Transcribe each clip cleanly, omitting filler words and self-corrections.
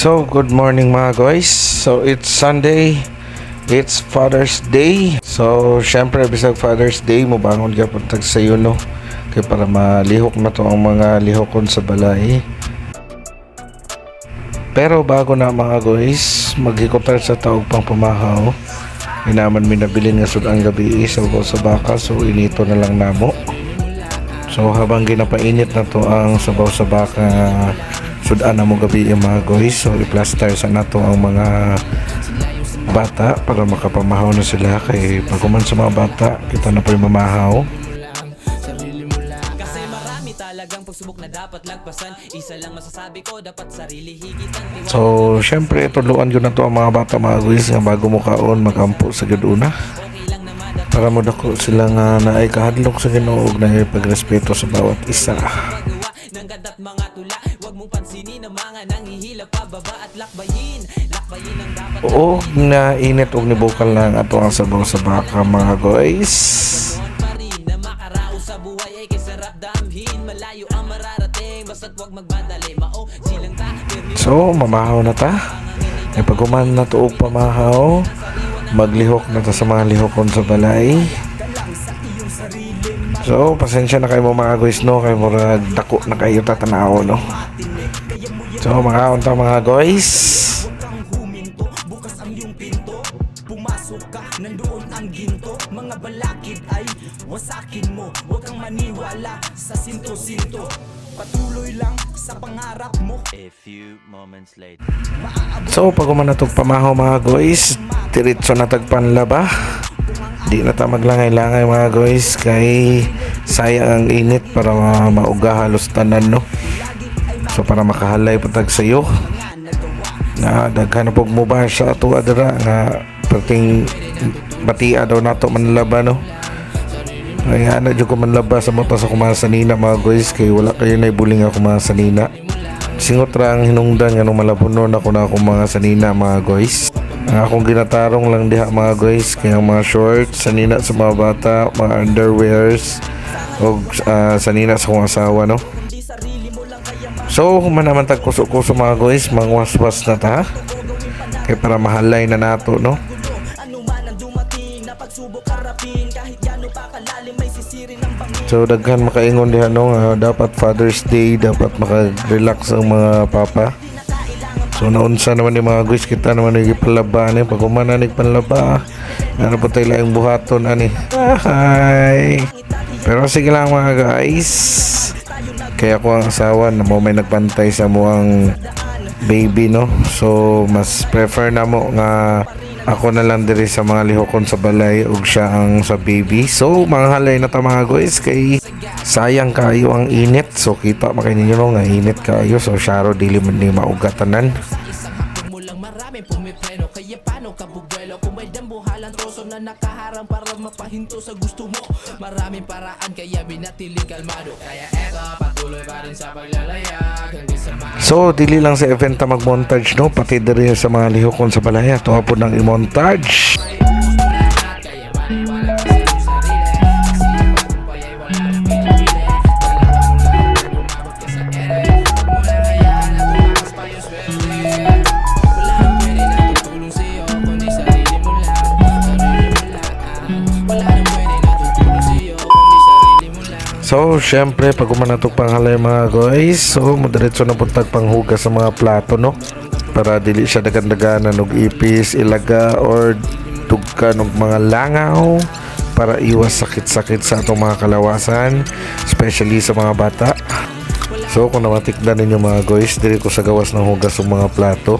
So, good morning, mga guys. So, it's Sunday. It's Father's Day. So, syempre, bisag Father's Day, mobangon gyapon tag sayo, no? Kay para malihok na to ang mga lihokon sa balay. Pero bago na, mga guys, maghikotar sa taog pang pamahaw. Inaman mi nabilin nga sud ang gabi sa sa baka, so inito na lang namo. So habang ginapainit na to ang sabaw sa baka, sudan na mo gabi yung mga guys. So i-plaster sa nato ang mga bata para makapamahaw na sila, kay pag human sa mga bata, kita na po yung mamahaw. Kasi marami talagang pagsubok na dapat lagpasan. Isa lang masasabi ko, dapat sarili higitan. Tiwala. So syempre, tudluan ko na to ang mga bata, mga guys, nga bago mo kaon, magampo sa gyud una. Okay lang na madap Para mo dako sila nga naay kahadlok sa Ginoo ug naay pagrespeto sa bawat isa. Pagawa ng ganda at mga tula. Huwag mong pansinin ang mga nanghihila pababa. At lakbayin, lakbayin ang dapat. Oo, na init og nibukal lang ato ang sabaw sa baka, mga guys. Ganon pa rin na makaraos sa buhay ay kay sarap damhin. Malayo ang mararating basta't huwag magmadali. Mao silang ta pero So, mamahaw na ta. Ay pag human na to og pamahaw, maglihok na ta sa mga lihokon sa balay. So, pasensya na kayo mo, mga guys, no, kay murag dako na kayo tatanaw, no. So, mga unta, mga guys. Kang huminto, bukas ang iyong pinto. Pumasok ka, nandoon ang ginto. Mga balakid ay wasakin mo. Huwag kang maniwala sa sinto-sinto. Patuloy lang sa pangarap mo. A few moments later. So, pag human na to pamahaw, mga guys, diretso na tag panlaba. Di na ta maglangay-langay, mga guys, kay sayang ang init para mauga halos tanan, no. So para makahalay pa tag sayo. Na daghan na pug mo ba sa ato adra nga perting batia daw nato manlaba, no. Ay ana jud ko manlaba sa mota sa akong mga sanina, mga guys, kay wala kayo na ibuling ako mga sanina. Singot ra ang hinungdan nga nung malabunon ako na akong mga sanina, mga guys. Ang akong ginatarong lang diha, mga guys, kay ang mga shorts, sanina sa mga bata, mga underwears og sanina sa akong asawa, no. So human naman tag kuso-kuso, mga guys, mangwaswas na ta. Kay para mahalay na nato, no. Ano man ang dumating na pagsubok, harapin. Kahit gaano pa kalalim, may sisirin ang bangin. So daghan makaingon diha, no, nga dapat Father's Day, dapat maka-relax ang mga papa. So naunsa naman ni, mga guys, kita naman ni gipalaba ni. Pag human na ni panlaba, ano po tayo laing buhaton ani. Hi. Pero sige lang, mga guys. Kaya ko ang asawa na mo may nagbantay sa mo ang baby, no. So mas prefer na mo nga ako na lang diri sa mga lihokon sa balay ug siya ang sa baby. So mga halay na ta, mga guys, kay sayang kayo ang init. So kita makay ninyo, no, nga init kayo. So syaro dili man ni maugatanan. Isang hakbang mo lang, maraming pumipreno. Kaya paano ka bubwelo kung may dambuhalang troso na nakaharang para mapahinto sa gusto mo? Maraming paraan kaya binatiling kalmado. Kaya eto, patuloy pa rin sa paglalayag hanggang sa So dili lang sa event ta mag-montage, no, pati diri sa mga lihokon sa balay ato po nang i-montage. Kaya maniwala ka sa iyong sarili. Kasi ang tagumpay ay wala nang pinipili. Dalawa mo lang kung umabot ka sa ere. Huwag mo lang hayaan na tumakas pa yung swerte. Wala nang pwede na tutulong sa'yo kundi sarili mo lang. Sarili mo lang. Wala nang pwede na tutulong sa'yo kundi sarili mo lang. So, syempre, pag human na panghalay, mga guys, so, modiretso na puntag panghugas sa mga plato, no? Para dili siya dagan-daganan og ipis, ilaga, or tugkan og mga langaw para iwas sakit-sakit sa atong mga kalawasan, especially sa mga bata. So, kung namatikdan ninyo, mga guys, diri ko sa gawas ng hugas ng mga plato.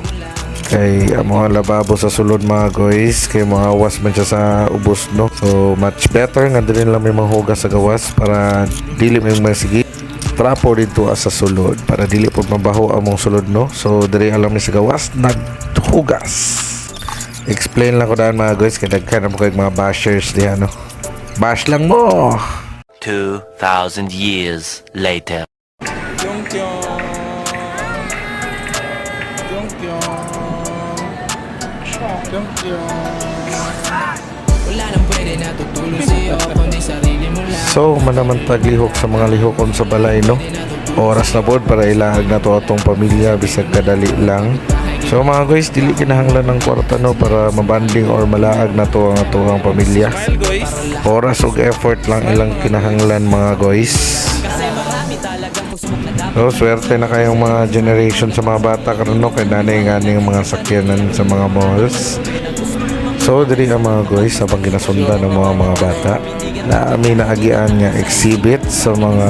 Kay ang mga lababo sa sulod, mga guys, kay mga was man siya sa ubos, no. So, much better nga diri lang may manghugas sa gawas para dili may masigi trapo dito sa sulod para dili po mabaho among sulod, no. So, diri alam ni sa gawas naghugas. Explain lang ko daan, mga guys, kay daghan na mo kay mga bashers diha, no. Bash lang mo. 2,000 years later. Pyong pyong. Pyong pyong. Pyong pyong. Wala nang pwede na tutulong sa'yo kundi sarili mo lang. So, manaman taglihok sa mga lihokon sa balay, no? Oras na pod para ilaag na to atong pamilya, bisag kadali lang. So mga guys, dili kinahanglan ng kwarta, no, para mabanding or malaag na to ang atoang pamilya. Smile, guys. Oras ug effort lang ilang kinahanglan, mga guys. Kasi marami talagang pagsubok na dapat So, swerte na kayong mga generation sa mga bata karon, no, kay nanay nga ning mga sakyanan sa mga malls. So, diri ang mga guys, habang ginasundan ng mga bata na may naagian nga exhibit sa mga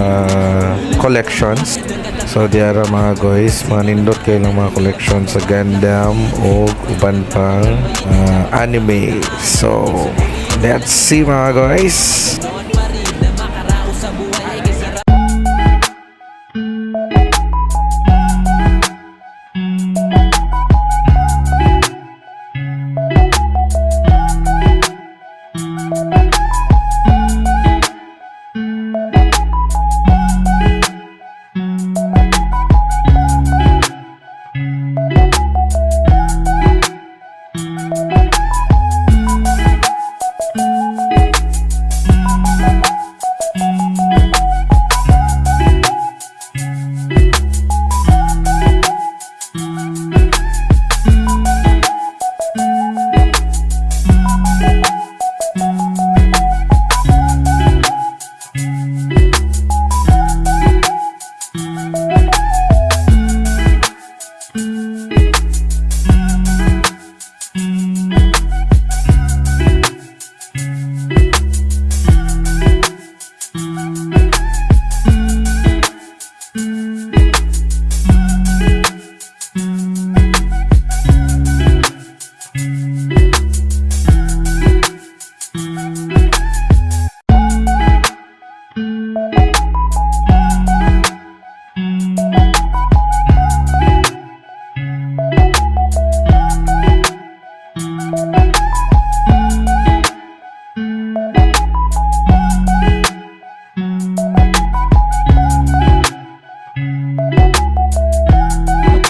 collections. So, diara mga guys, mga nindot kayo ng mga collection sa Gundam o uban pang anime. So, let's see, mga guys. Pa rin na makaraos sa buhay ay kay sarap.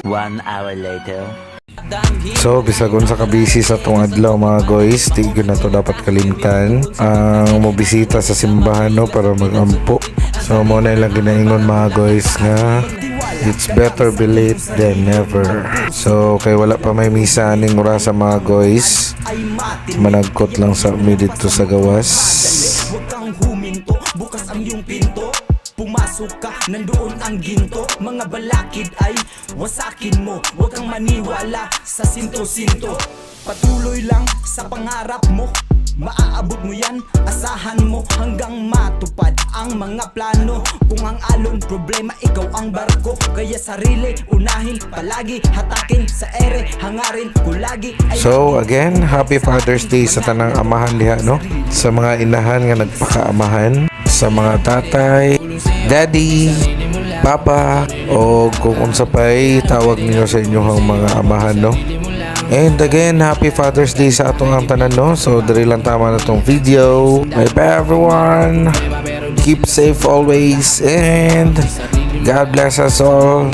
1 hour later. So, bisag unsa ka busy sa tong adlaw, mga guys, di gyud na to dapat kalimtan ang mobisita sa simbahan, no, para magampo. So, mo na ilang ginaingon, mga guys, nga it's better be late than never. So, kay wala pa may misa aning orasa, mga guys, managkot lang sa mi dito sa gawas. Huwag kang huminto, bukas ang iyong pinto. Pumasok ka, nandoon ang ginto. Mga balakid ay wasakin mo. Huwag kang maniwala sa sinto-sinto. Patuloy lang sa pangarap mo. Maaabot mo yan, asahan mo. Hanggang matupad ang mga plano. Kung ang alon, problema, ikaw ang barko. Kaya sarili, unahin, palagi. Hatakin sa ere, hangarin. Kung lagi ay So again, happy Father's Day sa tanang amahan diha, no? Sa mga inahan nga nagpakaamahan, sa mga tatay, daddy, papa, o kung unsa pa'y tawag niyo sa inyong mga amahan, no? And again, happy Father's Day sa atong ang tanan, no? So diri lang tama na tong video. Bye bye, everyone. Keep safe always and God bless us all.